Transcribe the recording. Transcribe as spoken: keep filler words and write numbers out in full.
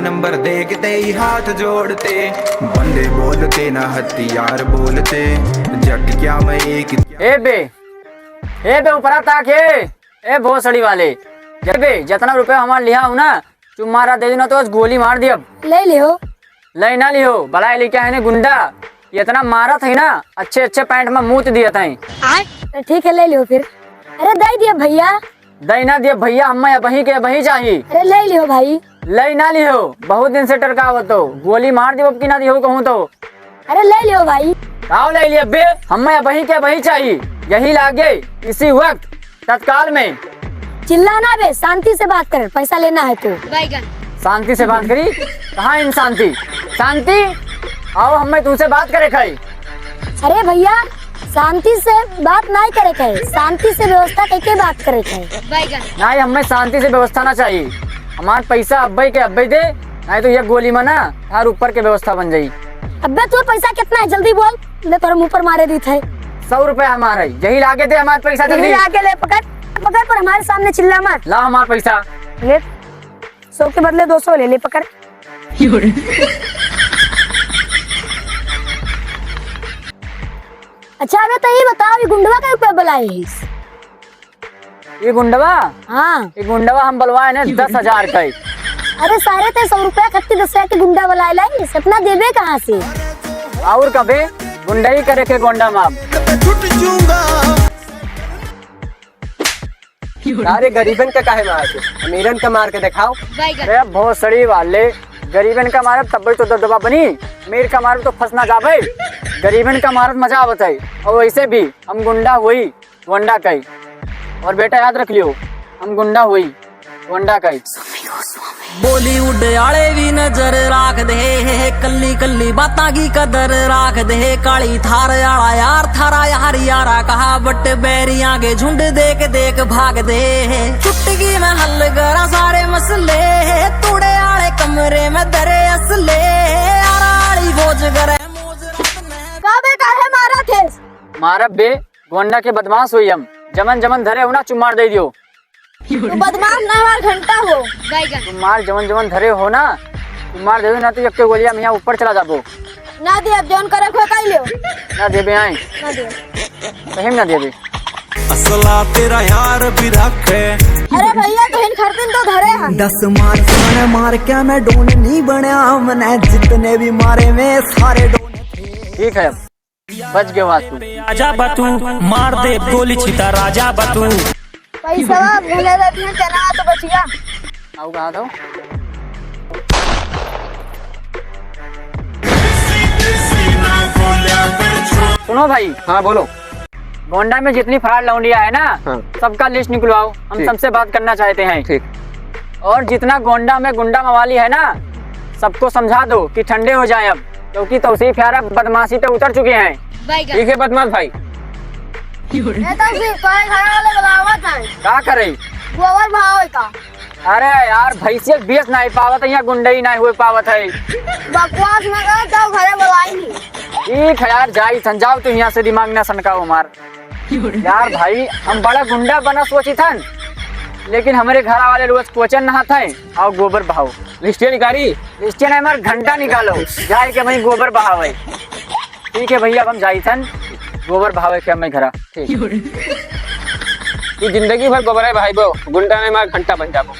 नंबर देखते ही हाथ जोड़ते, बंदे बोलते ना हथियार बोलते, जट क्या मैं एक ए बे, ए बे, ऊपरा ताक हे। ए भोसड़ी वाले, जबे जतना रुपया हमार लिहा हो ना, चुप मारा दे दो ना तो आज गोली मार दियब। ले लिहो। ले ना लिहो, बलाए लेके आए ने गुंडा, इतना मारत है ना, अच्छे अच्छे पैंट में मूत दियत है। आय, तो ठीक है, ले लिहो फिर। अरे दे दिया भैया। दे ना दिया भैया, हमें अबही के अबही चाही। अरे ले लिहो भाई। ले ना लिहो, बहुत दिन से टरकावत हो, गोली मार दियो अब की ना दिहो कहूँ तो। अरे ले लियो भाई। काव ले लियो बे? हमें अबही के अबही चाहिए, यही लागे, इसी वक्त, तत्काल में। चिल्लाना बे, शांति से बात कर, पैसा लेना है तो। बैगन। शांति से बात करी? कहाँ इन शांति? शांति? आओ, हमें तुमसे बात करे खाई। अरे भैया, शांति से बात नहीं करे खाई, शांति से व्यवस्था करके बात करे खाई। बैगन। नहीं, हमें शांति से व्यवस्था ना चाहिए, हमार पैसा अब्बे के अब्बे दे, नहीं तो ये गोली में ना हर ऊपर के व्यवस्था बन जाई। अबे तोर पैसा कितना है, जल्दी बोल, मैं तोरे मुंह पर मारे दी थे। सौ रुपया हमार है, यही लाके दे हमार पैसा यही जल्दी। लाके ले, पकड़, पकड़, पर हमारे सामने चिल्ला मत। ला हमार पैसा। ले, सौ के बदले दो सौ ले ले, पकड़। अच्छा, अबे तो ये बताओ, ये गुंडवा का रुपया बुलाए है? ये गुंडवा? हाँ। ये गुंडवा हम बलवाए ने दस हजार का ही। अरे सारे ते सौ रुपया खत्ती दस हजार के गुंडा बलाए लाई, इतना देबे कहाँ से? और कबे गुंडई करे के गोंडा माप। सारे गरीबन का काहे मारते? अमीरन का मार के दिखाओ। अरे भोसड़ी वाले, गरीबन का मारब तब तो दबदबा बनी, अमीर का मारब तो फंस ना जाबे। गरीबन का मारत मजा आवत है। और वैसे भी हम गुंडा हुई, वंडा कई। और बेटा याद रख लियो, हम गुंडा हुई, वंडा कई। बॉलीवुड आले भी नजर राख दे, कल्ली कल्ली बातां की कदर राख दे। काली थार आला यार थारा यार यारा कहा, बट बैरियां के झुंड देख देख भाग दे। चुटकी में हल करा सारे मसले, तूड़े आले कमरे में धरे असले। यार आली भोज करे मौज रात में। का बे काहे मारा थे? मारब बे, गोंडा के बदमाश होई हम। जमन जमन धरे हो ना, चुमार दे दियो। तू बदमाश ना, हमार घंटा हो। बैगन। तू मार जवन जवन धरे हो ना, तू मार देबे ना तो एक गोलिया में यहाँ ऊपर चला जाबो। ना दे, अब जौन करे खो काई लियो। ना देबे आए। ना दे। सही में ना देबे। असला तेरा यार भी रखे। अरे भैया, तो हिन खरतिन तो धरे हैं। दस मार साढ़े मार क्या मैं डोन नहीं बनया, मने जितने भी मारे में सारे डोन। ठीक है। बच गयो आज तू। राजा बतू, मार दे गोली छिता राजा बतू। पैसवा भले रहती है, चना तो बचिया। आओ कहा दो। सुनो भाई। हाँ, बोलो। गोंडा में जितनी फरार लौंडिया है ना, हाँ। सबका लिस्ट निकलवाओ, हम ठीक। सबसे बात करना चाहते हैं। ठीक। और जितना गोंडा में गुंडा मवाली है ना, सबको समझा दो कि ठंडे हो जाएं अब, क्योंकि तौसीफ यार अब बदमाशी पे उतर चुके हैं। बैगन। ठीक है बदमाश भाई। ए तौसीफ, तोहरे घर वाले बुलावत हैं। का करे? गोबर भाव है का? अरे यार, भैंसिया बेच नहीं पावत है, यहाँ गुंडई नहीं हो पावत है। बकवास न कर, जाओ घरे बुलाई नहीं। ठीक है यार, जाई थन, जाओ तू यहाँ से, दिमाग ना सनकाओ हमार। यार भाई, हम बड़ा गुंडा बना सोची थन, लेकिन हमरे घर वाले रोज कोचन नहात हैं और गोबर बहाओ। लिस्टिया निकारी? लिस्टिया नहीं, हमार घंटा निकालो, जाए के वहीं गोबर बहावे। ठीक है भैया, अब हम जाई थन गोबर बहावे के हमें घरा। ठीक। तू जिंदगी भर गोबर है भाई बो, गुंडा नहीं, हमार घंटा बन जाबो।